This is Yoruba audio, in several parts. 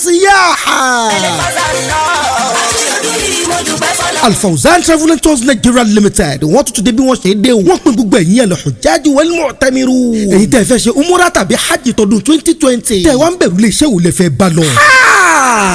Siyaha. Alfawzan Travel and Tours Nigeria Limited, wọ́n tún ti dé bí wọ́n ṣe dé o. Wọ́n pín gbogbo ẹ̀yin al-hujjaj wal mu'tamirun. Èyí tẹ́ fẹ́ ṣe umura tàbí hajj tọdún 2020. Tẹ́ wá ń bẹ̀rù ilé iṣẹ́ wo lẹ fẹ́ bá lọ.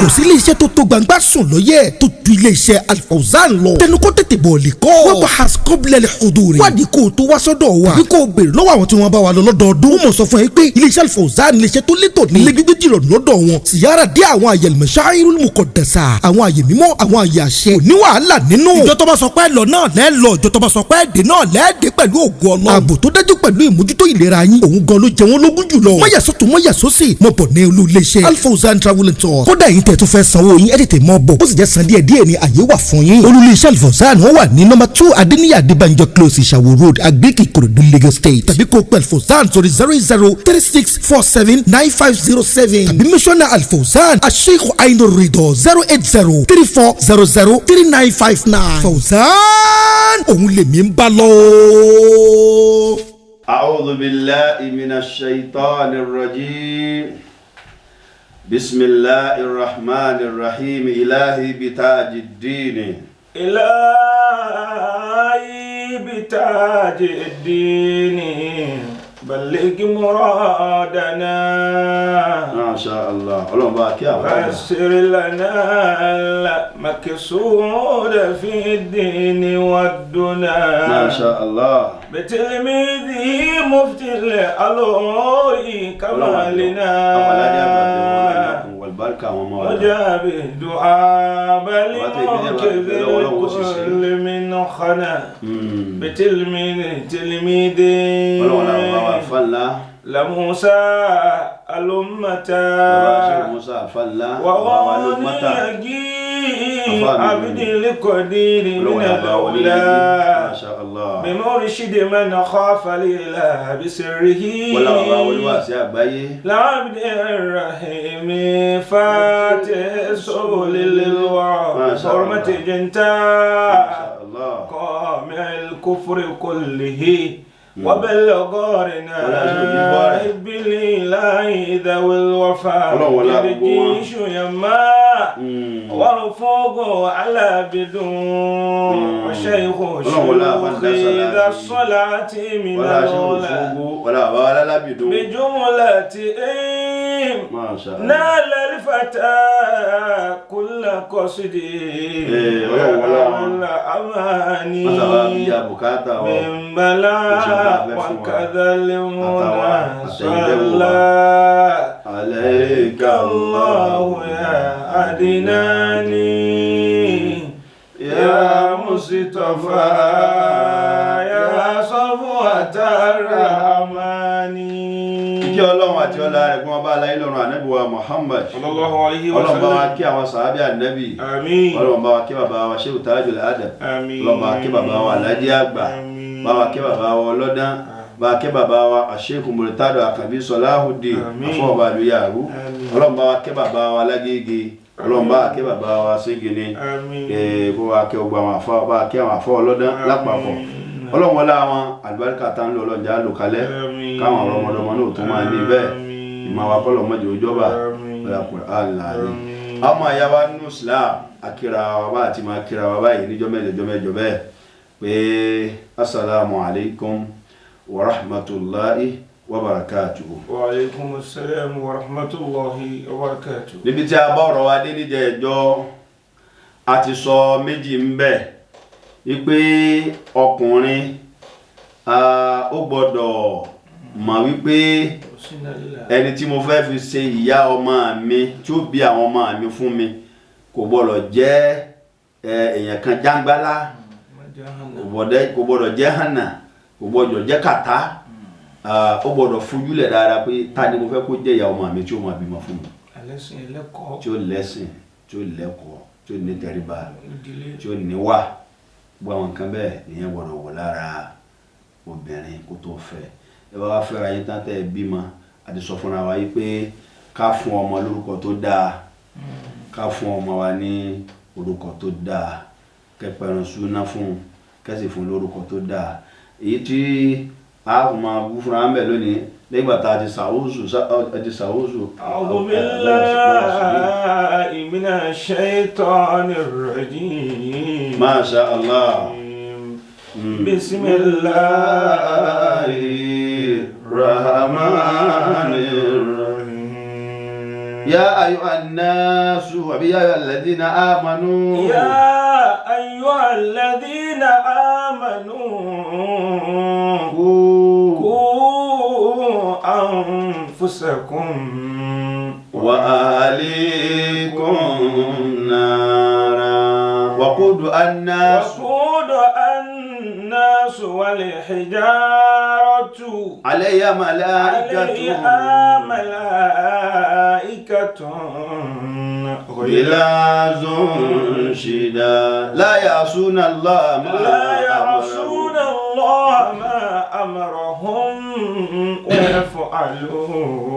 Kò sí ilé iṣẹ́ tó tó gbangba sùn lọ́yẹ̀ tó ju ilé iṣẹ́ Alfawzan lọ. Tẹnu kó tètè bọ̀ lè kọ́. Wọ́n bá has qabla al-huduri. Wádìí kó o tó wá sọ́dọ̀ wa. Tàbí kó o béèrè lọ́wọ́ àwọn tí wọ́n bá wa lọ lọ́dọọdún. Wọ́n mọ̀ sọ fún ẹ pé ilé iṣẹ́ Alfawzan, ilé iṣẹ́ tó létò ní. Ilé gbígbé jìrọ̀ lọ́dọ̀ wọn. Siyara dé àwọn àyè al-masha'irul muqaddasa. Àwọn àyè mímọ́, àwọn àyè àṣẹ. Kò ní wàhálà nínú. Ìjọ tó bá sọ pé lọ náà lẹ́ lọ, ìjọ tó bá sọ pé dé náà lẹ́ẹ̀dẹ́ pẹ̀lú ògùn Ọlọ́run. Ààbò tó dájú pẹ̀lú ìmójútó ìlera yín. Òun gan ló jẹ wọ́n lógún jùlọ. Mọ̀yà sọ́tún, mọ̀yà sósì. Mo bọ̀ ní olú iléeṣẹ́ Alfawzan Travel and Tours. Kódà yín tẹ̀ tó fẹ́ sanwó yín, ẹ tètè mọ́ bọ̀. Ó sì jẹ́ san díẹ̀ díẹ̀ ni, àyè wà fún yín. Olú iléeṣẹ́ Alfawzan, wọ́n wà ní number 2, Adeniyi Adebanjo Close, Ìṣàwò Road, Agric, Ìkòròdú, Lagos State. Tàbí kó pẹ̀ Alfawzan sórí 0036479507. Tàbí mísọ́nà Alfawzan, Asheikh Ainur Rido, 08034003959. Fawzan, òun lèmi ń bá lọ. أعوذ بالله من الشيطان الرجيم. بسم الله الرحمن الرحيم. إلهي بتاج الدين. إلهي بتاج الدين بلغ مرادنا. ما شاء الله. Ọlọ́run bá kí àwọn àgbà. فسر لنا المقصود في الدين والدنا. ما شاء الله. بتلميذه مفتي الألوري كمالنا. Àwọn aládé àgbà bí wọn lọ́kùn wàlúbáríkà àwọn ọmọ wa. وجاب الدعاء لمنقذ الكل من خنا بتلميذ تلميذ. Ọlọ́run làwọn bá wa fa ńlá. لموسى الأمة. Bàbá ṣe Musa àfa ńlá, bàbá wa ló mọ́tà. وغني عبد القدير من Ọlọ́run làbá wọlé الأولى. ما شاء الله. بمرشد من خاف الإله بسره. Wọ́n làwọn bá wọlé wá sí àgbáyé. لعبد الرحيم فاتح سبل للورى. ما شاء الله. حرمة جنتا. ما شاء الله. قامع الكفر كله وبالغارنا. ولا شيء بالبارح. بالإله ذوي الوفاء. Ọlọ́run wọlé àgbogbo wọn. الجيش يما ورفوق على بدون وشيخ Ọlọ́run wọlé àfáàndá شيوخ ذا sàláàtì. الصلاة من Wọ́n láṣẹ الأولى. òṣogbo, wọ́n làbá wa lálábìdún. بجملة ما شاء الله. نال الفتى كل قصد. Eh, Ọlọ́run wọlé àwọn. الأماني Wọ́n sábà bí i àbùkátà wa. من بلاء وكذا المنى صلى عليك الله يا أدناني يا مصطفى يا صفوة الرحمن. Kí Ọlọ́run àti ọlá rẹ̀ kí wọ́n bá aláyé lọ́rùn ànábì wa Muhammad. صلى الله عليه Ọlọ́run bá wa وسلم. kí àwọn sàábì ànábì. آمين. Ọlọ́run bá wa kí bàbá wa Shehu Tajul Adab. آمين. Ọlọ́run bá wa kí bàbá wa Alhaji àgbà. آمين. Bá wa kí bàbá wa ọlọ́dán. Bá wa kí bàbá wa Sheikh Murtado Àkànbí Sọláhùdì. Àmín. Àfọwọ́bà àlùyàrú. Àmín. Ọlọ́run bá wa kí bàbá wa Lágége. Ọlọ́run bá wa kí bàbá wa Ségene. آمين. Kó wa kí gbogbo àwọn àfọ, bá wa kí àwọn àfọ ọlọ́dán lápapọ̀. Ọlọ́run wọlé àwọn àlùbáríkà tá ń lò, ọlọ́run já lò kalẹ̀. Àmín. Káwọn ọmọdọmọ náà tó máa ní bẹ́ẹ̀. Àmín. Ìmọ̀ wa kọ́lọ̀ mọ́jọ òjọba. Àmín. Ọlá Qur'an láàrin. Àmín. Ọmọ ìyá wa nínú Islam, akíra wa bá àti máa kíra wa báyìí níjọ́ mẹ́jọ mẹ́jọ bẹ́ẹ̀ pé assalamu alaikum wa rahmatulahi wa barakatuhu. وعليكم السلام ورحمة الله وبركاته. Níbi tí a bá ọ̀rọ̀ wa dé níjẹ̀ ẹjọ́, a ti sọ méjì ń bẹ̀ wípé ọkùnrin, ó gbọ́dọ̀ mọ̀ wípé وسنا لله. ẹni tí mo fẹ́ fi ṣe ìyá ọmọ mi, tí ó bí àwọn ọmọ mi fún mi, kò gbọ́dọ̀ jẹ́ èèyàn kan jáńgbálá, kò gbọ́dọ̀ jẹ́ hànà, kò gbọ́dọ̀ jẹ́ kàtá. Ó gbọ́dọ̀ fojúlẹ̀ dáadáa pé ta ni mo fẹ́ kó jẹ́ ìyá ọmọ mi tí ó máa bímọ fún mi. Ẹlẹ́sìn, ẹlẹ́kọ̀ọ́. Tí ó lẹ́sìn, tí ó lẹ́kọ̀ọ́, tí ó ní tẹríba, ìdílé. tí ó níwà. Gbogbo àwọn nǹkan bẹ́ẹ̀ nìyẹn gbọ́dọ̀ wò lára obìnrin kó tó fẹ́. Ẹ bá wá fẹ́ra yín tán, tẹ́ ẹ bímọ, àti sọ fúnra wa yìí pé ká fún ọmọ lórúkọ tó dáa, ká fún ọmọ wa ní orúkọ tó dáa, kẹpẹrun súná fún un, kẹsì fún lórúkọ tó dáa. Èyí tí a kò máa bú fúnra ń bẹ̀ lónìí, nígbà tá a ti sàwùsù, a ti sàwùsù. أعوذ بالله الشيطان الرجيم. Masha Allah. بسم الله الرحمن الرحيم. يا أيها الناس àbí يا أيها الذين آمنوا. يا أيها الذين آمنوا قوا أنفسكم وأهليكم نارا وقودها الناس وقودها الناس والحجارة عليها ملائكة عليها ملائكة غلاظ شداد لا يعصون الله ما لا يعصون الله ما أمرهم ويفعلون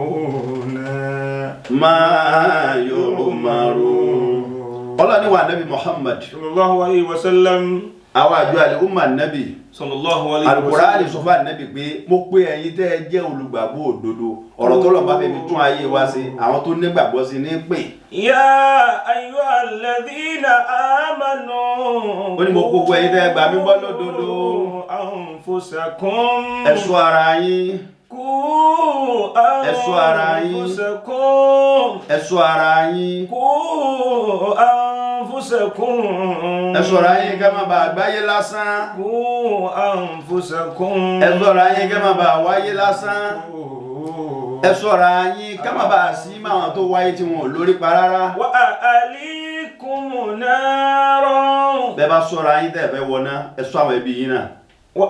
ما يؤمرون. Ọlọ́run ní wa Nabi Muhammad sallallahu alayhi wa sallam. Àwọn àjọ àlè umma Nabi sallallahu alayhi wa sallam. Al-Qur'ani sọ fún Ànábì pé mo pé ẹ̀yin tẹ́ ẹ jẹ́ olùgbàgbọ́ òdodo, ọ̀rọ̀ tọ́lọ̀ bá fẹ́ fi tún ayé wa ṣe, àwọn tó nígbàgbọ́ sí ní pè. Ya ayyuhal ladhina amanu. Ó ní mo kó gbogbo ẹ̀yin tẹ́ ẹ gbà mí gbọ́ lódodo. Anfusakum. Ẹ ṣọ́ ara yín. Qu Ẹ ṣọ́ ara yín. anfusakum. Ẹ ṣọ́ ara yín. Qu anfusakum. Ẹ ṣọ́ ara yín kẹ́ má bàa gbáyé lásán. Qu anfusakum. Ẹ ṣọ́ ara yín kẹ́ má bàa wáyé lásán. Ẹ ṣọ́ra yín ká má bàa sí máwọn tó wáyé tí wọn ò lórí pa rárá. Wa ahlikum naran. Bẹ́ẹ̀ bá ṣọ́ra yín tẹ́ ẹ fẹ́ wọná, ẹ ṣọ́ àwọn ẹbí yín náà. Wa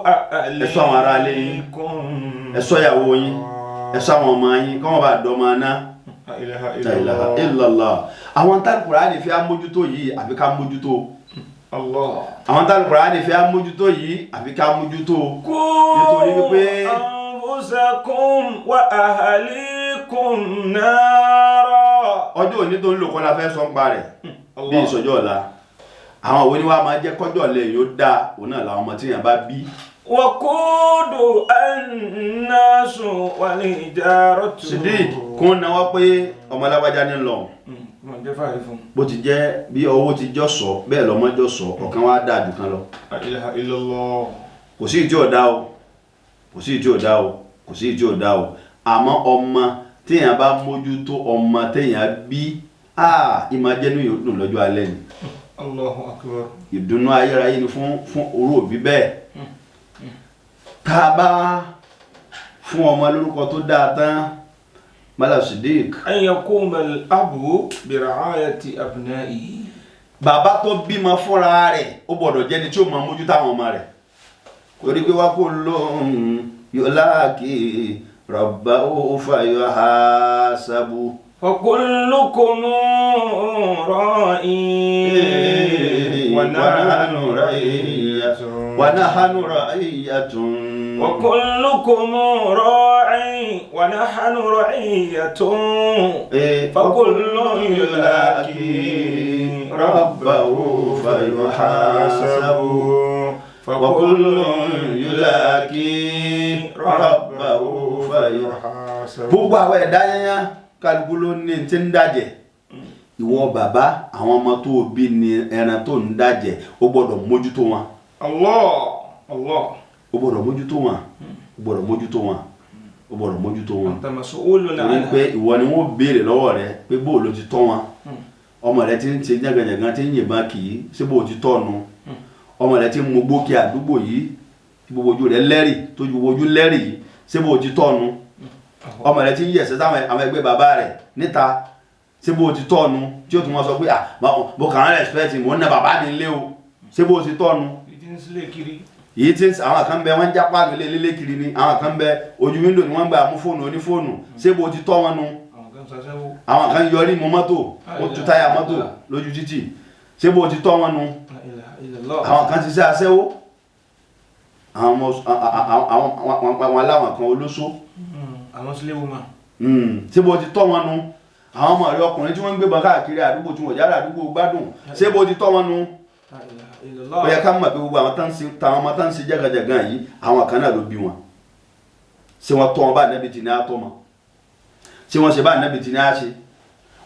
Ẹ ṣọ́ àwọn aráalé yín. ahlikum. Ẹ ṣọ́ ìyàwó yín. Ẹ ṣọ́ àwọn ọmọ yín kọ́ wọn bá dọ́ máa ná. La ilaha La ilaha illallah. illallah. Àwọn tá Al-Qur'ani fi á mójútó yìí àfi ká mójútó. Allah. Àwọn tá Al-Qur'ani fi á mójútó yìí àfi ká mójútó. Qu Nítorí wípé anfusakum wa ahlikum nara. Ọjọ́ òní tó ń lò kọ́ la fẹ́ sọ ń pa rẹ̀ bí Allah. ìsọjọ́ ọ̀la. Àwọn òwe ni wàá máa jẹ́ kọ́jọ́ ọ̀lẹ́ yóò dáa, òun náà làwọn ọmọ tí yàn bá bí. Waqudu an-nasu wal-hijaratu. Sidik kún náwó pé ọmọ alágbájá ní lọ. Mo jẹ́ fàárí fún. Bó ti jẹ́ bí owó ti jọ sọ bẹ́ẹ̀ lọ́mọ jọ sọ, ọ̀kan wá dáa jù kan lọ. La ilaha illallah. Kò sí ìtí ò dá o, kò sí ìtí ò dá o, kò sí ìtí ò dá o. Àmọ́ ọmọ téèyàn bá mójútó, ọmọ téèyàn bí, ìmọ̀ jẹ́nu yóò dùn lọ́jọ́ alẹ́ ni. Allahu akbar. Ìdùnnú ayérayé ni fún orú òbí bẹ́ẹ̀. Tá a bá fún ọmọ lórúkọ tó dáa tán, Malam Sidik. An yaquma al-abu bi ri'ayati abna'ihi. Bàbá tó bímọ fúnra rẹ̀ ó gbọ́dọ̀ jẹ́ni tí ó máa mójútó àwọn ọmọ rẹ̀, torí pé wá kó lóhùn yulaqi rabbahu fayuhasabu. فكلكم راع ونحن رعية ونحن رعية. وكلكم راع ونحن رعية فكل يلاقي ربه فيحاسب وكل يلاقي ربه فيحاسب. Gbogbo àwọn ẹ̀dá yẹn, kálukú ló ní tí ń dàjẹ́. Ìwọ bàbá, àwọn ọmọ tó o bí ní ẹran tó ń dàjẹ́, ó gbọ́dọ̀ mójútó wọn. Allah Allah. Ó gbọ́dọ̀ mójútó wọn, ó gbọ́dọ̀ mójútó wọn, ó gbọ́dọ̀ mójútó wọn. أنت مسؤول Torí عنها. pé ìwọ ni wọ́n béèrè lọ́wọ́ rẹ pé bó o ló ti tọ́ wọn. Ọmọ rẹ ti ń ṣe jàgàjàgàn, tí ń yìnbọn kì í ṣé bó o ti tọ́ nu? Ọmọ rẹ ti ń mu gbókè àdúgbò yìí tí gbogbo ojú rẹ lẹ́rì tó ju gbogbo ojú lẹ́rì yìí, ṣé bó o ti tọ́ nu? Ọmọ rẹ ti ń yẹ̀sẹ̀ sáwọn àwọn ẹgbẹ́ bàbá rẹ níta, ṣé bó o ti tọ́ nu? Tí ó tún wọn sọ pé ah, mo kàn án respect, mo ń ná bàbá mi lé o, ṣé bó o ti tọ́ nu? Ìdí ń sílé kiri. Èyí tí àwọn kan bẹ, wọ́n ń jápá mi lé kiri ni. Àwọn kan bẹ, ojú window ni wọ́n gbà mú fóònù onífóònù, ṣé bó o ti tọ́ wọn nu? Àwọn kan ṣaṣẹ́wó. Àwọn kan yọrí mu mọ́tò, ó tú táyà mọ́tò lójú títì, ṣé bó o ti tọ́ wọn nu? La ilaha illallah. Àwọn kan ti ṣe aṣẹ́wó, àwọn ọmọ àwọn aláwọn kan olóṣó. Àwọn sílé woman. Ṣé bó o ti tọ́ wọn nu? Àwọn ọmọ rẹ ọkùnrin tí wọ́n ń gbébọn káàkiri àdúgbò tí wọ́n jáde àdúgbò gbádùn, ṣé bó o ti tọ́ wọn nu? La ilaha illallah. Ó yẹ ká mọ̀ pé gbogbo àwọn tán ń ṣe táwọn ọmọ tán ń ṣe jágajàgan yìí, àwọn kan náà ló bí wọn. Ṣé wọ́n tọ́ wọn bá Ànábì tí ní á tọ́ wọn? Ṣé wọ́n ṣe bá Ànábì tí ní á ṣe?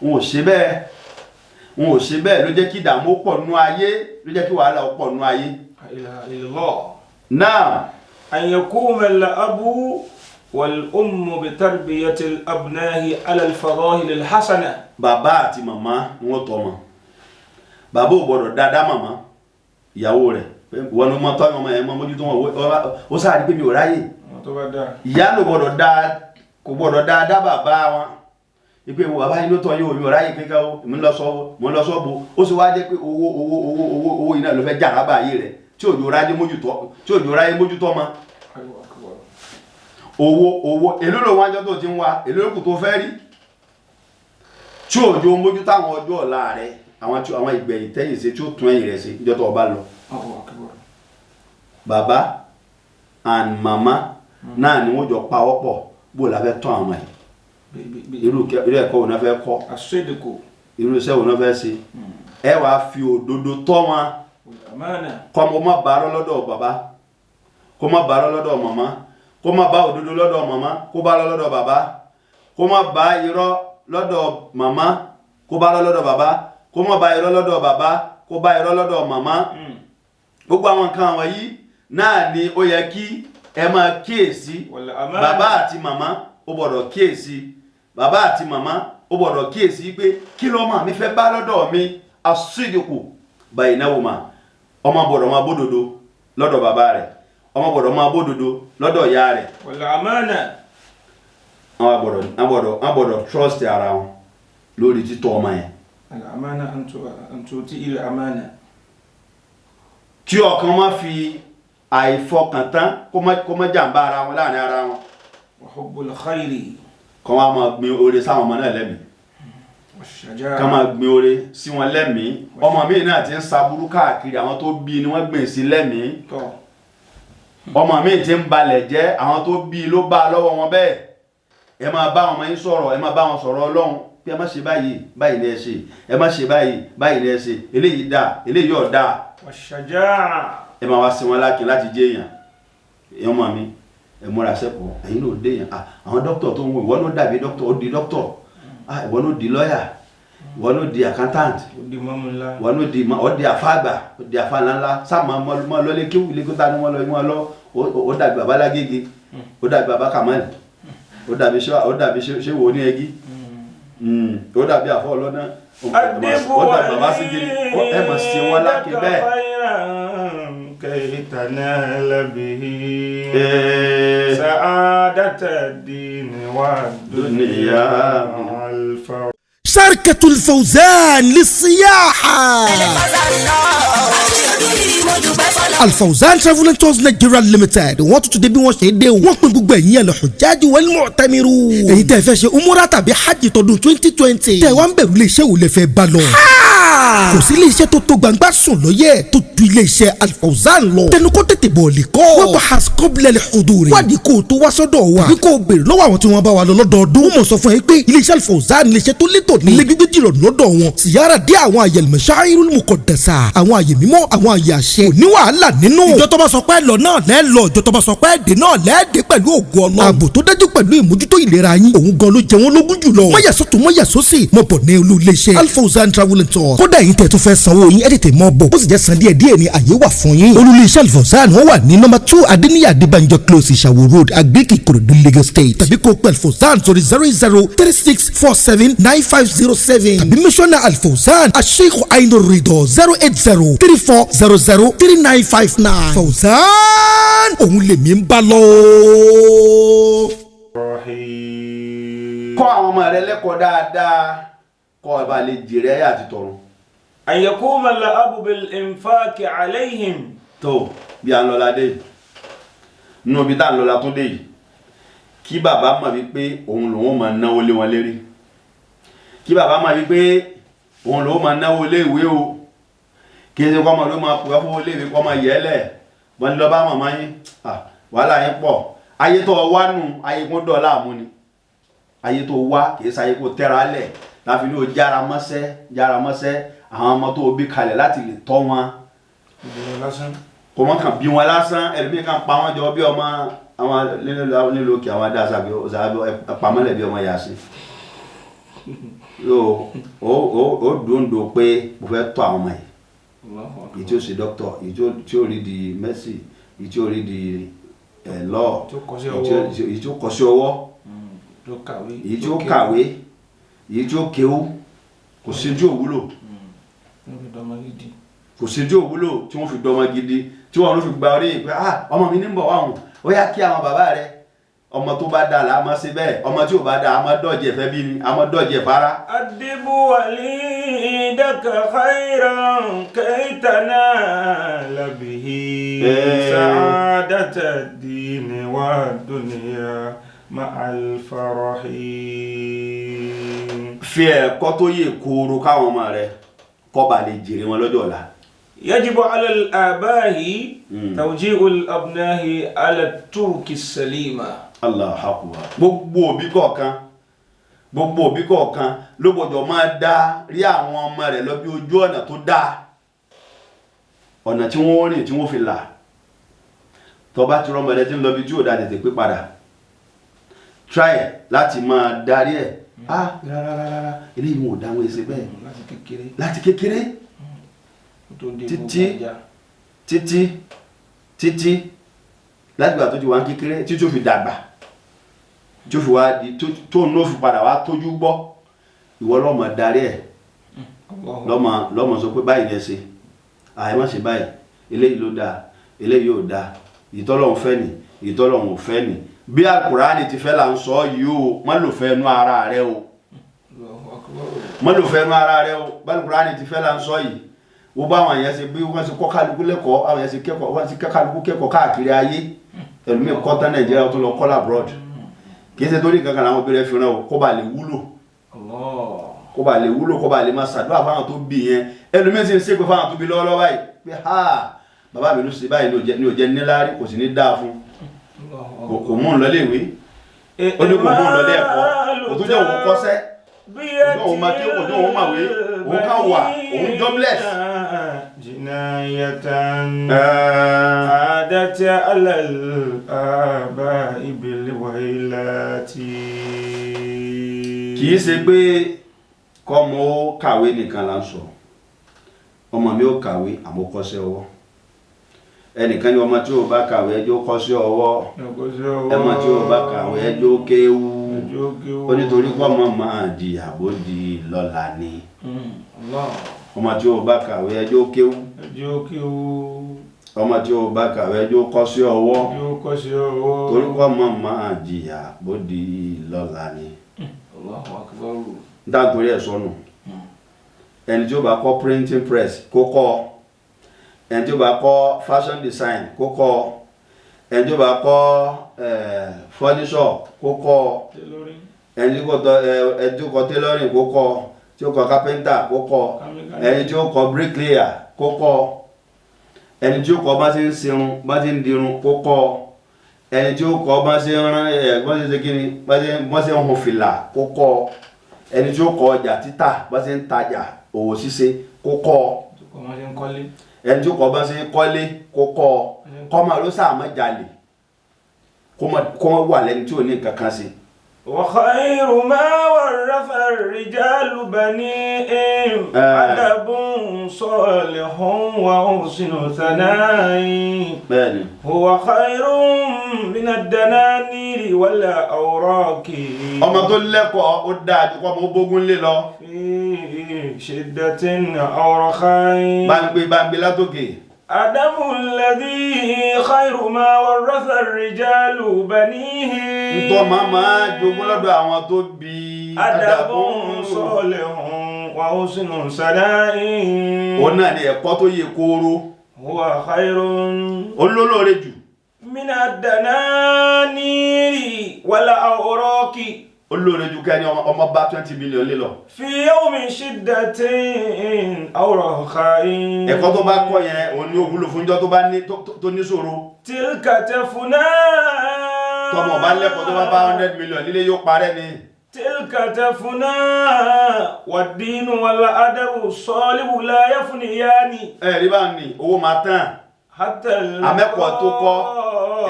Wọn ò ṣe bẹ́ẹ̀. Wọn ò ṣe bẹ́ẹ̀ ló jẹ́ kí ìdààmú pọ̀ nú ayé, ló jẹ́ kí wàhálà pọ̀ nú ayé. Náà. An yakuma al-abu wal-ummu bi tarbiyati al-abnahi ala al-fadahil al-hasana. Bàbá àti màmá ni wọ́n tọ́ wọn. Bàbá ò gbọ́dọ̀ dáadáa màmá ìyàwó rẹ̀ wọn ni wọ́n tọ́ ọmọ yẹn mọ́ mójútó wọn, ó sáà rí pé mi ò ráyè. Ìyá ló gbọ́dọ̀ dáa, kò gbọ́dọ̀ dáadáa bàbá wọn. Ipe wo bàbá yín ló tọ́ yín o, mi ò ráyè kíkẹ́ o, mi ń lọ sọ́wọ́, mo ń lọ sọ́ọ̀bù. Ó sì wá jẹ́ pé owó owó owó owó owó iná ló fẹ́ jà lábàá ayé rẹ̀ tí òjò ráyè mójútó, tí òjò ráyè mójútó mọ́. Owó owó èló ló wájọ́ tó ti ń wá, èló ló kù tó fẹ́ rí tí òjò mójútó àwọn ọjọ́ ọ̀la rẹ̀, àwọn ìgbẹ̀yìn tẹ́yìn ṣe tí ó tún ẹ̀yìn rẹ̀ ṣe níjọ́ tó o bá lọ. Bàbá and màmá náà ni wọ́n jọ pa ọ́ pọ̀ bó la fẹ́ tọ́ àwọn yìí, irú ẹ̀kọ́ wo náà fẹ́ kọ́, irú iṣẹ́ wo náà fẹ́ ṣe. Ẹ wàá fi òdodo tọ́ wọn, kọ́ mo má bàárọ̀ lọ́dọ̀ bàbá, kó má bàárọ̀ lọ́dọ̀ màmá, kó má bá òdodo lọ́dọ̀ màmá, kó bá lọ lọ́dọ̀ bàbá, kó má bá irọ́ lọ́dọ̀ màmá, kó bá lọ lọ́dọ̀ bàbá, kó má bá irọ́ lọ́dọ̀ bàbá, kó bá irọ́ lọ́dọ̀ màmá. Gbogbo àwọn nǹkan wọ̀nyí náà ni ó yẹ kí ẹ máa kíyèsí. Bàbá àti màmá ó gbọ́dọ̀ kíyèsí, bàbá àti màmá ó gbọ́dọ̀ kíyèsí pé kí lọ́mọ mi fẹ́ bá lọ́dọ̀ mi. Asídìkù báyìí náà wò mà, ọmọ gbọ́dọ̀ máa bódodo lọ́dọ̀ bàbá rẹ̀, ọmọ gbọ́dọ̀ máa bódodo lọ́dọ̀ ìyá rẹ̀. Wọ́n gbọ́dọ̀ trust ara wọn lórí títọ́ ọmọ yẹn. Kí ọ̀kan má fi àìfọkàntán kó má jàǹbá ara wọn láàrin ara wọn. Kọ́ wá máa gbin oore sáwọn ọmọ náà lẹ́mìí, ká máa gbin oore sí wọn lẹ́mìí. Ọmọ mi náà ti ń saburú káàkiri, àwọn tó bí ni wọ́n gbìn sí lẹ́mìí. Ọmọ mi ti ń balẹ̀ jẹ́, àwọn tó bí ló bá a lọ́wọ́ wọn bẹ́ẹ̀. Ẹ máa bá ọmọ yín sọ̀rọ̀, ẹ máa bá wọn sọ̀rọ̀ Ọlọ́run pé ẹ má ṣe báyìí, báyìí ni ẹ ṣe, ẹ má ṣe báyìí, báyìí ni ẹ ṣe, eléyìí dáa, eléyìí ò dáa. Ẹ máa wá sí wọn lákin láti jẹ́ èèyàn. Èèyàn mọ̀ mi, ẹ múra sẹ́kọ̀ọ́, ẹ̀yin náà dé èèyàn. Àwọn dókítà tó ń wo, ìwọ náà dàbí dókítà, ó di dókítà, ìwọ náà di lọ́yà, ìwọ náà di accountant, ìwọ náà di ó di àfáàgbà, ó di àfáà ńláńlá. Sáà máa lọlé kéwù ilé kóta ni wọ́n lọ, wọ́n lọ, ó dàbí bàbá Lágége, ó dàbí bàbá Kamal, ó dàbí ṣé wo ní ẹgí, ó dàbí àfọ́ ọlọ́nà, ó dàbí bàbá Sígìrì. Ẹ mọ̀ sí wọn lákin bẹ́ẹ̀. كي تنال به سعادة الدين والدنيا مع الفوز. شركة الفوزان للسياحة. Al-Fawzan Travel and Tours Nigeria Limited wọ́n tún ti dé bí wọ́n ṣe dé o. Wọ́n pín gbogbo ẹ̀yin al-hujjaj wal-mu'tamirun. Èyí tẹ́ fẹ́ ṣe umura tàbí hajj tọdún 2020. Tẹ́ wá ń bẹ̀rù iléeṣẹ́ wo lẹ fẹ́ bá lọ. Kò sí iléeṣẹ́ tó tó gbangba sùn lọ́yẹ̀ tó ju iléeṣẹ́ Al-Fawzan lọ. Tẹnu kó tètè bọ̀ lè kọ́. Wọ́n bá has kọ́bílẹ̀ lè hodore. Wádìí kó o tó wá sọ́dọ̀ wa. Tàbí kó o béèrè lọ́wọ́ àwọn tí wọ́n bá wa lọ lọ́dọọdún. Wọ́n mọ̀ sọ fún ẹ pé iléeṣẹ́ Al-Fawzan iléeṣẹ́ tó létò ní. Ilé gbígbé jìrọ̀ lọ́dọ̀ wọn. Sìyára dé àwọn àyè al-masha'irul muqaddasa. Àwọn àyè mímọ́, àwọn àyè àṣẹ. Kò ní wàhálà nínú. Ìjọ tó bá sọ pé lọ náà lẹ́ lọ, ìjọ tó bá sọ pé dé náà lẹ́ dé pẹ̀lú ògo Ọlọ́run. Ààbò tó dájú pẹ̀lú ìmójútó ìlera yín. Òun gan ló jẹ wọ́n lógún jùlọ. Mọ̀yàsọ́tún mọ̀yàsọ́sì mọ̀ bọ̀ ní olú iléeṣẹ́ Al-Fawzan Travel and Tours. Kódà yín tẹ̀ tó fẹ́ sanwó yín, ẹ tètè mọ́ bọ̀. Ó sì jẹ́ san díẹ̀ díẹ̀ ni àyè wà fún yín. Olú iléeṣẹ́ Al-Fawzan wọ́n wà ní nọ́mbà 2 Adéníyì Adébánjọ Close, Ìṣàwó Road, Agric, Ìkòròdú, Lagos State. Tàbí kó pẹ̀ Al-Fawzan sórí 0036479507. Tàbí mísọ́nà Al-Fawzan Asheikh Ainur Rido 08034003959. Fawzan òun lèmi ń bá lọ. Kọ́ àwọn ọmọ rẹ lẹ́kọ̀ọ́ dáadáa, kọ́ ẹ bá lè jèrè ayé àti tọ̀run. An yakuma al-abu bil-infaqi alayhim. Tó bí a ń lọ ládé yìí, nínú ibi tá à ń lọ la tún dé yìí, kí bàbá mọ̀ wípé òun lòun máa náwó lé wọn lérí, kí bàbá mọ̀ wípé òun lòun máa náwó lé ìwé o, kí ẹ ṣe kọ́ ọmọ ló máa pè é fún ilé ìwé kọ́ ọmọ yẹ́ lẹ̀ wọ́n ní lọ bá màmá yín, wàhálà yín pọ̀. Ayé tó wá nù, ayé kún dọ̀ọ́lá àmú ni. Ayé tó wá kì í ṣayé kó tẹ́ra lẹ̀ láfi ní o jára mọ́sẹ́ jára mọ́sẹ́ àwọn ọmọ tó bí kalẹ̀ láti lè tọ́ wọn. Kò mọ́ kàn bí wọn lásán, ẹlòmíì kan pa wọn jọ bí ọmọ àwọn nílò òkè àwọn adá sàbí pamọ́lẹ̀ bí ọmọ yà sí. So ó dòńdó pé mo fẹ́ tọ́ àwọn ọmọ yìí, Allahu akbar. èyí tí ó ṣe doctor, èyí tí ó rí di medicine, èyí tí ó rí di law, Tí ó kọ́ṣẹ́ èyí tí ó- ọwọ́. èyí tí ó kọ́ṣẹ́ ọwọ́, Tó kàwé. èyí tí ó kàwé, èyí tí ó kéwú. Kò sí tí ò wúlò. Tó fi dọmọ gidi. Kò sí tí ò wúlò tí wọ́n fi dọmọ gidi, tí wọ́n ló fi gba orí pé, ah, ọmọ mi ní ń bọ̀ wá òun, ó yá kí àwọn bàbá rẹ. Ọmọ tó bá dáa là á máa ṣe bẹ́ẹ̀. Ọmọ tí ò bá dáa, a máa dọ̀jẹ̀ ẹ̀fẹ́ bí ni, a máa dọ̀jẹ̀ fara. أدب وليدك خيرا كي تنال به سعادة الدين والدنيا مع الفرح. Fi ẹ̀kọ́ tó yè kooro káwọn ọmọ rẹ kó bá lè jèrè wọn lọ́jọ́ ọ̀la. يجب على الآباء توجيه الأبناء على الطرق السليمة. Allahu Akbar. Gbogbo òbí kọ̀ọ̀kan ló gbọ́dọ̀ máa dá rí àwọn ọmọ rẹ̀ lọ bí ojú ọ̀nà tó dáa, ọ̀nà tí wọ́n rìn tí wọ́n fi là. Tó bá ti rọ́mọdé tí ń lọ bí tí ò dáa, tètè pé padà, try láti máa darí ẹ̀. Ah, rárá rárá, eléyìí wọn ò dá wọn ẹsẹ̀ bẹ́ẹ̀. Láti kékeré. Láti kékeré. Kó tó dé Títí. gbogbo ajá. Títí títí, láti gbà tó ti wà ń kékeré títí ó fi dàgbà, tí ó fi wá di tó ń ló fi padà wá tójú gbọ́, ìwọ lọ́mọ darí ẹ̀. Allahu. Lọ́mọ sọ pé báyìí ni ẹ ṣe, àyè má ṣe báyìí, eléyìí ló dáa, eléyìí ò dáa, ìtọ́lọ́hún fẹ́ ni, ìtọ́lọ́hún ò fẹ́ ni, bí Àlùkùránì ti fẹ́ là ń sọ yìí o. Má lò fẹ́ nu ara rẹ o. Allahu akbar. Má lò fẹ́ nu ara rẹ o. Bí Àlùkùránì ti fẹ́ là ń sọ yìí. Wo bá àwọn èèyàn ṣe, bí wọ́n ṣe kọ́ kálukú lẹ́kọ̀ọ́, àwọn èèyàn ṣe kẹ́kọ̀ọ́, wọ́n ṣe kọ́ kálukú kẹ́kọ̀ọ́ káàkiri ayé. Ẹlòmíì kọ́ tán Nàìjíríà, ó tún lọ kọ́ l'abroad. Kì í ṣe torí nǹkan kan làwọn obìnrin fi ràn o, kó ba lè wúlò. Allah. Kó ba lè wúlò, kó ba lè máa ṣàdúrà fáwọn tó bí yẹn. Ẹlòmíì sì ń ṣépè fáwọn tó bí lọ́wọ́lọ́wọ́ báyìí pé, ha, bàbá mi ló ṣe báyìí, ní ò jẹ́ níláárí, kò sì ní dáa fún Allahu. kò mú un lọ léèwé, ó ní kò mú un lọ lé ẹ̀kọ́, kò tún jẹ́ òun kọ́ṣẹ́, kò jẹ́ òun máa ké, kò jẹ́ òun màwé, òun kàn wà, òun jobless. جناية عادت على الآباء بالويلات. Kì í ṣe pé kọ́mọ ó kàwé nìkan là ń sọ. Ọmọ mi ó kàwé àmọ́ kọ́ṣẹ́ ọwọ́. Ẹnìkan ní ọmọ tí ó bá kàwé, ẹjọ́ kọ́ṣẹ́ ọwọ́. Ẹmọ tí ó bá kàwé, ẹjọ́ kéwú. Ó nítorí kọ́mọ máa jìyà bó di lọ́la ni. Ọmọ tí ó bá kàwé, ẹjọ́ kéwú. Ọmọ tí ó bá kàwé, ẹjọ́ kọ́ṣẹ́ ọwọ́, torí kọ́mọ máa jìyà bó di lọ́la ni. Níta torí ẹ̀ sọnù, ẹni tí ó bá kọ́ printing press, kó kọ́. Ẹni tí ó bá kọ́ fashion design, kó kọ́. Ẹni tí ó bá kọ́ furniture, kó kọ́. Ẹni tí ó kọ́ tailoring, kó kọ́. Tí ó kọ́ carpenter, kó kọ́. Ẹni tí ó kọ́ bricklayer, kó kọ́. Ẹni tí ó kọ́ bá ṣe ń serun, bá ṣe ń dirun, kó kọ́. Ẹni tí ó kọ́ bá ṣe ń rán ẹ, bá ṣe ń ṣe kíni, bá ṣe ń hun fìlà, kó kọ́. Ẹni tí ó kọ́ ọjà títà, bá ṣe ń tajà, òwò ṣíṣe, kó kọ́. Ẹni tí ó kọ́ bá ṣe ń kọ́lé, kó kọ́. Kọ́ máa ló sáà má jalè, kó má wà lẹ́ni tí ò ní nǹkan kan ṣe. وخير ما ورث الرجال بنيهم أدب صالح وحسن ثناء. Bẹ́ẹ̀ni. هو خير من الدنانير والأوراق. Ọmọ tó lẹ́kọ̀ọ́, ó dáa ju kọ́ ọmọ bógún lé lọ. في شدة أو رخاء. Bá ń gbé, bá ń gbé látòkè. أدب الذي خير ما ورث الرجال بنيهم. Ntọ́ máa jogún lọ́dọ̀ àwọn tó bí. أدب صالح وحسن ثناء. Òun náà ni ẹ̀kọ́ tó yẹ kóró. هو خير Ó lólóore jù. من الدنانير والأوراق. Ó lóore jù kẹ́ni ọmọ bá 20 million lé lọ. في يوم شدة أو رخاء. Ẹ̀kọ́ tó bá kọ́ yẹn, òun ni ó wúlò fúnjọ́ tó bá ní tó ní ṣòro. تلك تفنى. Tọmọ bá lẹ́kọ̀ọ́, tó bá bá 100 million nílé, yóò parẹ́ ni. تلك تفنى والدين والأدب الصالح لا يفنيان. Ẹ rí bá ní owó máa tán. حتى Àmẹ́kọ̀ọ́ tó kọ́,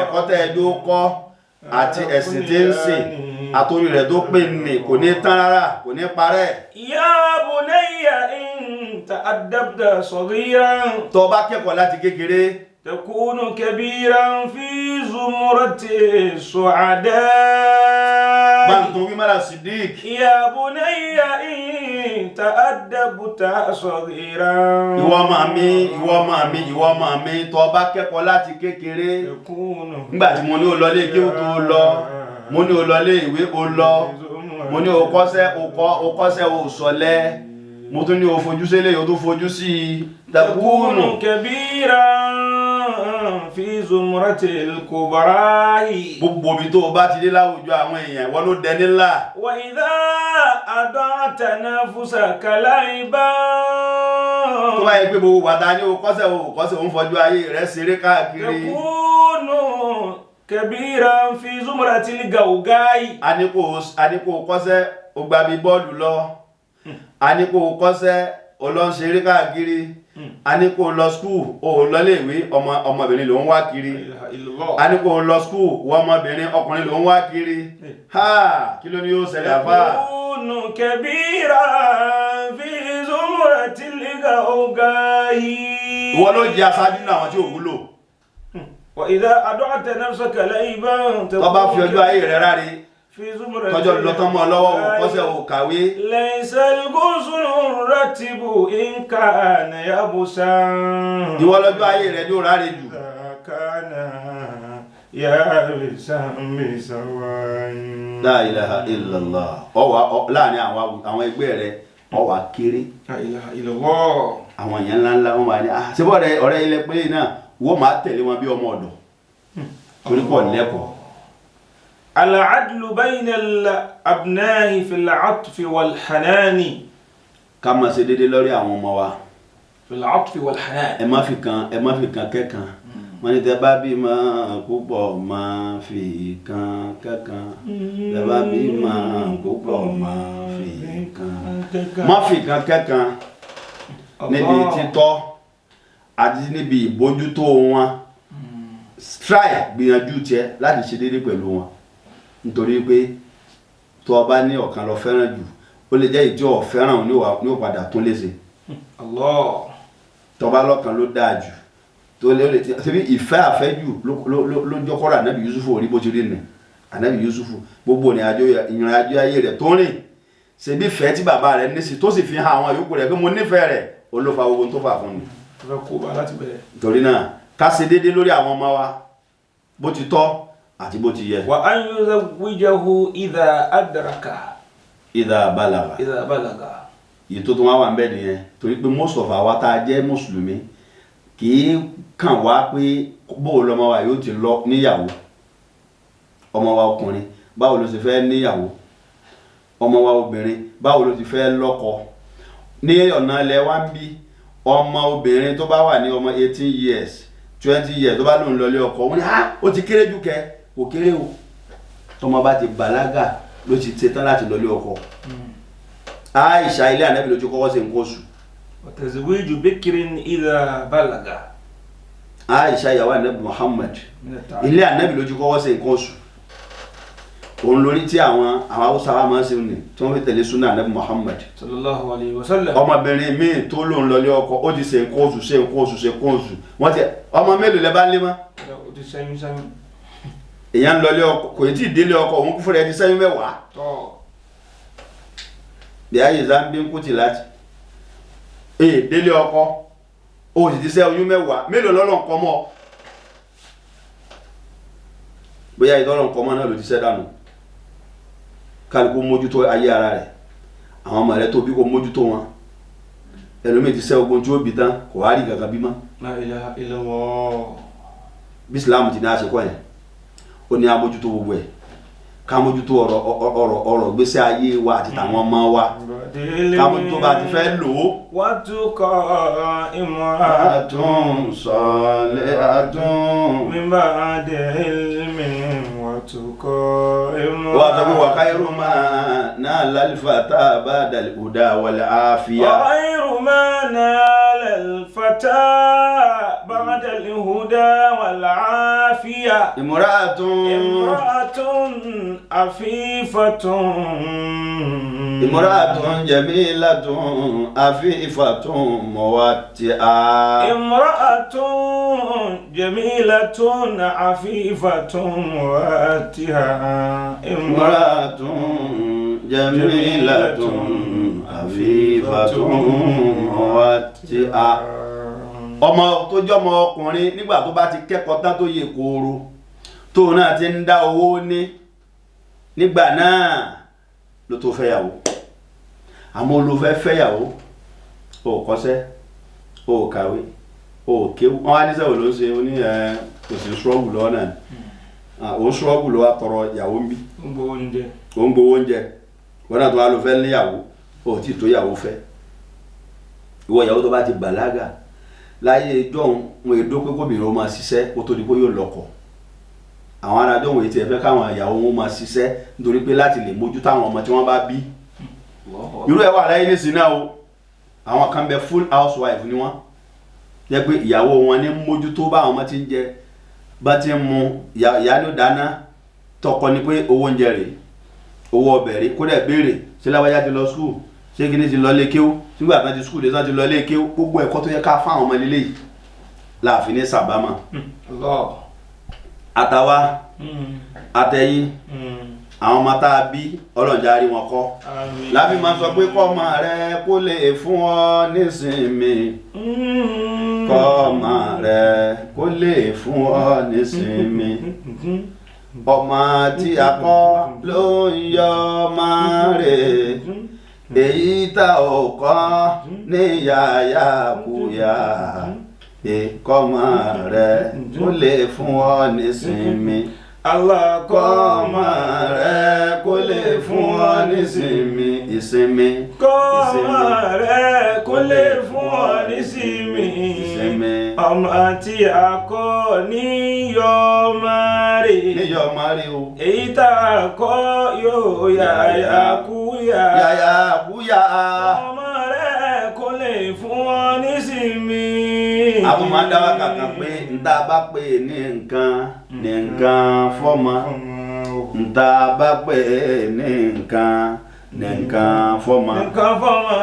ẹ̀kọ́ tẹ́ ẹ jó kọ́ àti ẹ̀sìn tí ń sìn. Àtòrí rẹ̀ tó pé ní kò ní tán rárá, kò ní parẹ́. Ya bunayya in ta'addabta saghiran. Tó bá kẹ́kọ̀ọ́ láti kékeré. Takunu kabiran fi zumrati su'ada. Báńtò wí mọ́ra Sidik. Ya bunayya in ta'addabta saghiran. Ìwọ ọmọ mi, ìwọ ọmọ mi, ìwọ ọmọ mi, tó bá kẹ́kọ̀ọ́ láti kékeré. Nígbà tí mo ní o lọ lé kí o tó lọ, mo ní o lọ lé ìwé o lọ, mo ní o kọ́ṣẹ́ o kọ́ o kọ́ṣẹ́ o sọlẹ̀, mo tún ní o fojú sílé o tún fojú sí i. Takunu kabiran fi zumratil kubara'i. Gbogbo ibi tó o bá ti dé láwùjọ àwọn èèyàn, ìwọ ló dẹni ńlá. Wa idha ada'ta nafsaka la'iban. Tó bá yẹ pé gbogbo bàtà ní o kọ́ṣẹ́ o kọ́ṣẹ́ o ń fọjú ayé rẹ̀ ṣeré káàkiri. Takunu kabiran fi zumratil gawga'i. A ní kó o kọ́ṣẹ́ o gba bí bọ́ọ̀lù lọ. A ní kó o kọ́ṣẹ́ o lọ ń ṣeré káàkiri. A ní kó o lọ skul o ò lọ léèwé, ọmọbìnrin ló ń wá kiri. A ní kó o lọ skul wọ ọmọbìnrin, ọkùnrin ló ń wá kiri. Ha, kí ló ní yóò ṣẹlẹ̀ àfà? Takunu kabiran fi zumratil gawga'i. Ìwọ ló jẹ aṣáájú nínú àwọn tí ò wúlò. Wa idha ada'ta nafsaka la'iban. Tó bá fi ọjọ́ ayé rẹ̀ ráre, tọ́jọ́ lọ tán mọ́ lọ́wọ́, ò kọ́ṣẹ́ ò kàwé. Laysal ghusnu ratibu in kana yabusan. Ìwọ lọ́jọ́ ayé rẹ̀ ní ó ráre jù. Kana yabusan bisawain. La ilaha illallah. Ọwà láàrin àwọn ẹgbẹ́ rẹ̀ ọwà kéré. La ilaha illallah. Àwọn èèyàn ńláńlá wọn wà ní ṣé bọ́ ọ̀rẹ́ ilẹ̀ pé náà wọ́n máa tẹ̀lé wọn bí ọmọ ọ̀dọ̀ torí pọ̀ lẹ́kọ̀ọ́. Al-adlu bayna al-abna'i fi al-'atfi wal-hanani. Ká máa ṣe déédéé lórí àwọn ọmọ wa. Fi al-'atfi wal-hanani. Ẹ má fi kan kẹ́kan. Wọ́n ní tẹ bá bímọ púpọ̀ máa fi kan kẹ́kan. Tẹ bá bímọ púpọ̀ máa fi kan. Má fi kan kẹ́kan níbi títọ́ àti níbi ìbójútó wọn. Try gbìyànjú tiẹ̀ láti ṣe déédéé pẹ̀lú wọn, nítorí pé tó o bá ní ọ̀kan lọ fẹ́ràn jù, ó lè jẹ́ ìjọ fẹ́ràn ní ó padà tún léṣe. Tó o bá lọ́kan ló dáa jù tó lè ṣe bí ìfẹ́ àfẹ́jù ló jọ́kọ́rọ̀ ànábì Yusufu orí bó ti rí nù. Ànábì Yusufu gbogbo ìrìn àjò ayé rẹ̀ tó rìn, ṣe bí ìfẹ́ tí bàbá rẹ̀ ní sí tó sì fi hàn àwọn yòókù rẹ̀ pé mo nífẹ̀ẹ́ rẹ̀, ó ló fa gbogbo tó fà fún mi. Torí náà ká ṣe déédéé lórí àwọn ọmọ wa bó ti tọ́ àti bó ti yẹ. Wa an yuzawwijahu idha adraka. Idha balagha. Idha balagha. Èyí tó tún wá wà ń bẹ̀ nìyẹn, torí pé most of àwa tá a jẹ́ mùsùlùmí kì í kàn wá pé bó lọmọ wa yóò ti lọ níyàwó. Ọmọ wa ọkùnrin báwo ló ti fẹ́ níyàwó, ọmọ wa obìnrin báwo ló ti fẹ́ lọ́kọ. Ní ọ̀nà ilẹ̀ wa ń bí, ọmọ obìnrin tó bá wà ní ọmọ 18 years 20 years tó bá lóun lọlé ọkọ, wọn ni ó ti kéré jù kẹ, kò kéré o. Tọmọ bá ti bàlágà ló ti ṣetán láti lọlé ọkọ. Aisha ilé ànábì lójú kọ́kọ́ ṣe nǹkan oṣù. Tazwiju bikrin idha balaga. Aisha ìyàwó ànábì Muhammad, ilé ànábì lójú kọ́kọ́ ṣe nǹkan oṣù. Òun lórí tí àwọn Haúsá wa máa ń ṣe ní tí wọ́n fi tẹ̀lé súnà ànábì Muhammad sallallahu alayhi wa sallam. Ọmọbìnrin míì tó lóun lọlé ọkọ, ó ti ṣe nǹkan oṣù ṣe nǹkan oṣù ṣe nǹkan oṣù. Wọ́n ti ọmọ mélòó lẹ bá ń lé mọ́? Ó ti ṣẹ́yún ṣẹ́yún. Èèyàn ń lọlé ọkọ, kò tí ì délé ọkọ, òun kú fúnra ẹ ti ṣẹ́yún mẹ́wàá. Bí ayé zambi ń kú ti láti délé ọkọ, ó sì ti ṣẹ́ oyún mẹ́wàá, mélòó lọ́lọ́ nǹkan mọ́? Bóyá ìtọ́lọ́ nǹkan mọ́ náà ló ti ṣẹ́ dànù. Kálukú mójútó ayé ara rẹ̀, àwọn ọmọ rẹ̀ tó bí kó mójútó wọn. Ẹlòmíì ti ṣẹ́ ogun tí ó bí tán, kò wá rí kankan bí mọ́. La ilaha illallah. Bí Islam ti ní àṣekọ́ yẹn, ó ní amójútó gbogbo ẹ̀, ká mójútó ọ̀rọ̀ gbèsè ayé wa àti tàwọn ọmọ wa, ká mójútó bá ti fẹ́ lò ó. Wàtúkọ̀ imra'atun salihatun min ba'di ilmin wàtúkọ̀ imra'atun. Wà á sọ pé wa khayru ma nala al-fata ba'da al-huda wal-afiya. Wa khayru ma nala al-fata ba'da بعد الهدى والعافية. Imra'atun. امرأة عفيفة. Imra'atun jamilatun afifatun muwatti'a. امرأة جميلة عفيفة واتها. Imra'atun jamilatun afifatun muwatti'a. Ọmọ tó jọmọ ọkùnrin nígbà tó bá ti kẹ́kọ̀ọ́ tán tó yè kooro, tóun náà ti ń dá owó ní, nígbà náà ló tó fẹ́yàwó. Àmọ́ olùfẹ́ fẹ́yàwó, o ò kọ́ṣẹ́, o ò kàwé, o ò kéwú. Wọn á ní sẹ́wọ̀n ló ń ṣe oní ẹ̀ kò sí ṣọ́ọ̀bù lọ́wọ́ náà ni. Ò ń ṣọ́ọ̀bù lọ́wọ́ àtọrọ ìyàwó ń bí, ò ń gbowó oúnjẹ. Wọn náà tó wá ló fẹ́ níyàwó, o ò tí ì tó yàwó fẹ́. Ìwọ ìyàwó tó bá ti bàlágà láyé ìjọ́un, wọn èdò pé kóbìnrin ó máa ṣiṣẹ́ kó tó di pé yóò lọ́kọ. Àwọn arájọ́ wọn ètí ẹ̀ fẹ́ káwọn ìyàwó wọn máa ṣiṣẹ́ nítorí pé láti lè mójútó àwọn ọmọ tí wọ́n bá bí. Irú ẹ̀ wà láyé nísìnyí náà o. Àwọn kan bẹ, full housewife ni wọ́n, jẹ́ pé ìyàwó wọn ní mójútó bá àwọn ọmọ tí ń jẹ, bá ti ń mu. Ìyá ló dáná, tọkọ ni pé owó oúnjẹ rèé, owó ọbẹ̀ rèé, kó dẹ̀ béèrè ṣé láwájá ti lọ school, ṣé kíní ti lọ lé kéwú, nígbà tán ti school dé tán ti lọ lé kéwú. Gbogbo ẹ̀kọ́ tó yẹ ká fáwọn ọmọ lílé yìí láàfin ní sàbámà. Àtàwa àtẹ̀yìn, àwọn ọmọ tá a bí, ọlọ́njà rí wọn kọ́. Láfi máa sọ pé kọ́mọ rẹ kó lè fún ọ nísinmi, kọ́mọ rẹ kó lè fún ọ nísinmi. Ọmọ tí a kọ́ ló ń yọ ọmọ rẹ̀, èyí tá ò kọ́ ní yàyà kúyà. Kọ́mọ rẹ kó lè fún ọ nísinmi. Allah. Kọ́mọ rẹ kó lè fún ọ nísinmi, ìsinmi. Kọ́mọ rẹ kó lè fún ọ nísinmi. Ìsinmi. Ọmọ tí a kọ́ ní yọmọ rè. Níyọ ọmọ rẹ o. Èyí tá a kọ́ yóò yàyà kúyà. Yàyà kúyà. Ọmọ rẹ kó lè fún ọ nísinmi. A tún máa ń dá wákà kan pé nta bá pè ní nǹkan ní nǹkan fọ́mọ, nta bá pè ní nǹkan ní nǹkan fọ́mọ. Nǹkan fọ́mọ.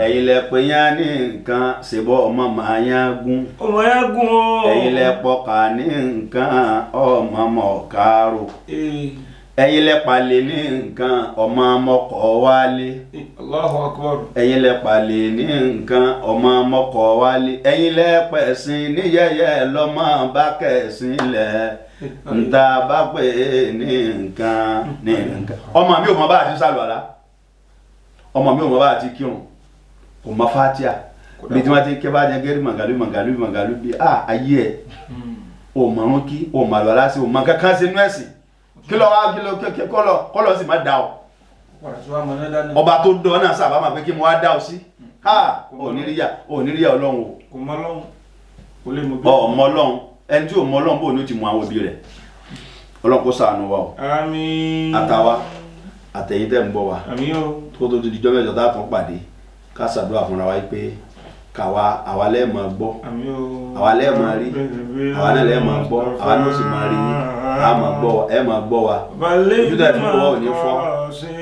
Ẹ̀yin lẹ pè yán ní nǹkan, ṣèbọ̀ ọmọ màá yán gún. Ọmọ yẹn gún o. Ẹ̀yin lẹ pọkà ní nǹkan, ọmọ mọ̀ kárò. Ẹ̀yin lẹ palẹ̀ ní nǹkan, ọmọ mọ̀kọ́ wálé. Allahu Akbar. Ẹ̀yin lẹ palẹ̀ ní nǹkan, ọmọ mọ̀kọ́ wálé. Ẹ̀yin lẹ pẹ̀sìn ní yẹ̀yẹ́, lọ́mọ bá kẹ̀sìn lẹ̀. Nta bá pè ní nǹkan ní nǹkan. Ọmọ mi ò mọ bá àti sàlùwàlá, ọmọ mi ò mọ bá àti kírun, kò mọ fatia bí tí wọ́n ti kẹ́ bá jẹ gẹ́rì màgàlú màgàlú màgàlú bí a ayé ẹ̀ ò mọ̀rún kí ò màlúwàlá sí, ò mọ kankan sí inú ẹ̀sìn. Kí lọ wá kí lọ kọlọ kọlọ sì má da ọ. Ọba tó dán náà sábà máa pé kí mo wá dá ọ sí. Ha, ò ní ríyà Ọlọ́run o. Kò mọ Ọlọ́run, kò lè mọ bí. Ọ mọ Ọlọ́run, ẹni tí ò mọ Ọlọ́run bò ní ó ti mọ àwọn òbí rẹ̀. Ọlọ́run kó ṣàánú wa o. Àmín. Àtàwa àtẹ̀yìn tẹ̀ ń bọ̀ wa. Àmín o. Kó tó di dijọ́ mẹ́jọ tá a tún pàdé, ká ṣàdúrà fúnra wa pé káwa àwa lẹ́ẹ̀ máa gbọ́, àwa lẹ́ẹ̀ máa rí, àwa náà lẹ́ẹ̀ máa gbọ́, àwa náà sì máa rí yín, a máa gbọ́ wa, ẹ máa gbọ́ wa. Ojú tẹ̀ fi wọ́ ò ní fọ́.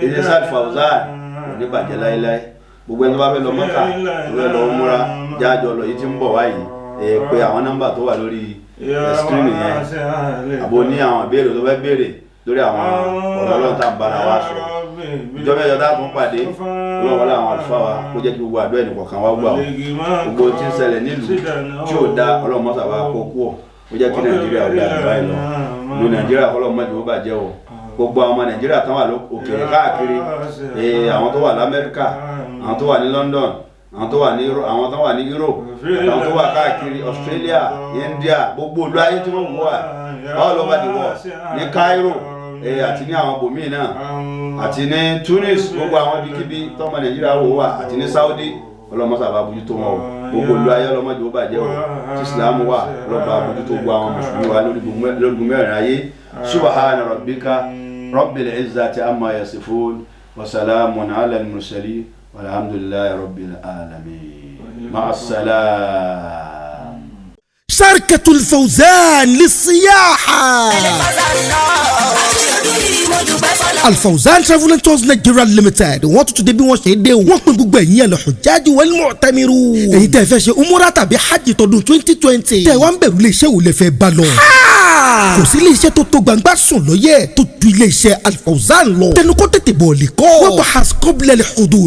Ilé Saad Fawzan ò ní bàjẹ́ láéláé. Gbogbo ẹni tó bá fẹ́ lọ Mọ́kà, tó fẹ́ lọ múra, jájọ lọ yìí tí ń bọ̀ wáyìí, ẹ pé àwọn nọ́mbà tó wà lórí skírínì yẹn, àbò ní àwọn ìbéèrè tó fẹ́ béèrè lórí àwọn ọ̀rọ̀ Ọlọ́run tá à ń bára wa sọ. Ìjọ mẹ́jọ tá a tún pàdé, Ọlọ́run láwọn àlùfáà wa kó jẹ́ kí gbogbo àdúrà ẹnìkọ̀ọ̀kan wá gbà ó. Gbogbo tí ń ṣẹlẹ̀ nílùú tí ò dá, Ọlọ́run mọ́sà wa kó kú ọ̀, ó jẹ́ kí Nàìjíríà ó dáa jù báyìí lọ. Ìlú Nàìjíríà Ọlọ́run má jẹ́ ó bàjẹ́ o. Gbogbo àwọn ọmọ Nàìjíríà tán wà òkèèrè káàkiri, àwọn tó wà l'Amẹ́ríkà, àwọn tó wà ní London, àwọn tó wà ní àwọn tó wà ní Europe, àwọn tó wà káàkiri Australia, India, gbogbo ìlú ayé tí wọ́n wà all over the world, ní Cairo àti ní àwọn bòmíì náà, àti ní Tunis, gbogbo àwọn ibikíbi tọmọ Nàìjíríà wò wà, àti ní Saudi, ọlọmọsà bá bójútó wọn o. Gbogbo ìlú ayé ọlọmọdé ó bàjẹ́ o. Tí Islam wà, ọlọmọba bójútó gbogbo àwọn mùsùlùmí wa lórí mẹ́rin ayé. Subhana rabbika rabbil izzati amma yasifun wa salamun ala al-mursalin walhamdulillahi rabbil alamin. Ma'as salam. Sharkatul Fawzan lisiyaha. Alfawzan Travel and Tours Nigeria Limited, wọ́n tún ti dé bí wọ́n ṣe dé o. Wọ́n pín gbogbo ẹ̀yin al-hujjaj wal mu'tamirun. Èyí tẹ́ fẹ́ ṣe umura tàbí hajj tọdún 2020. Tẹ́ wá ń bẹ̀rù iléeṣẹ́ wo lẹ fẹ́ bá lọ. Kò sí iléeṣẹ́ tó tó gbangba sùn lọ́yẹ̀ tó ju iléeṣẹ́ Alfawzan lọ. Tẹnukọ́ tètè bọ̀ lè kọ́. Wọ́n bá has kọ́bílẹ̀ lè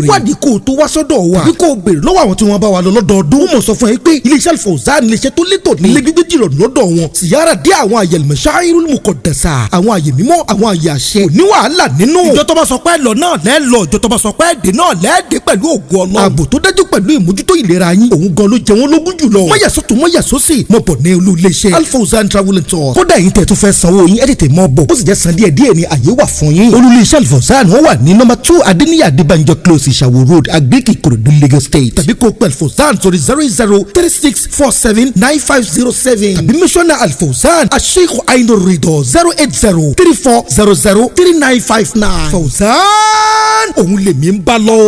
wádìí kó o tó wá sọ́dọ̀ wa. Tàbí kó o béèrè lọ́wọ́ àwọn tí wọ́n bá wa lọ lọ́dọọdún. Wọ́n mọ̀ sọ fún ẹ pé iléeṣẹ́ Alfawzan iléeṣẹ́ tó létò ní. Ilé gbígbé jìrọ̀ lọ́dọ̀ wọn. Siyara dé àwọn àyè al-masha'irul muqaddasa. Àwọn àyè mímọ́, àwọn àyè àṣẹ. Kò ní wàhálà nínú. Ìjọ tó bá sọ pé lọ náà lẹ́ lọ, ìjọ tó bá sọ pé dé náà lẹ́ dé pẹ̀lú ògo Ọlọ́run. Ààbò tó dájú pẹ̀lú ìmójútó ìlera yín. Òun gan ló jẹ wọ́n lógún jùlọ. Mọ̀yàsọ́tún mọ̀yàsọ́sì mọ̀ bọ̀ ní olú iléeṣẹ́ Alfawzan Travel and Tours. Kódà yín tẹ̀ tún fẹ́ sanwó yín, ẹ tètè mọ́ bọ̀. Ó sì jẹ́ san díẹ̀ díẹ̀ ni àyè wà fún yín. Olú iléeṣẹ́ Alfawzan wọ́n wà ní nọ́mbà 2 Adéníyì Adébánjọ Close, Ìṣàwó Road, Agric, Ìkòròdú, Lagos State. Tàbí kó pẹ̀ Alfawzan sórí 0036479507. Tàbí mísọ́nà Alfawzan Asheikh Ainur Rido 08034003959. Fawzan òun lèmi ń bá lọ.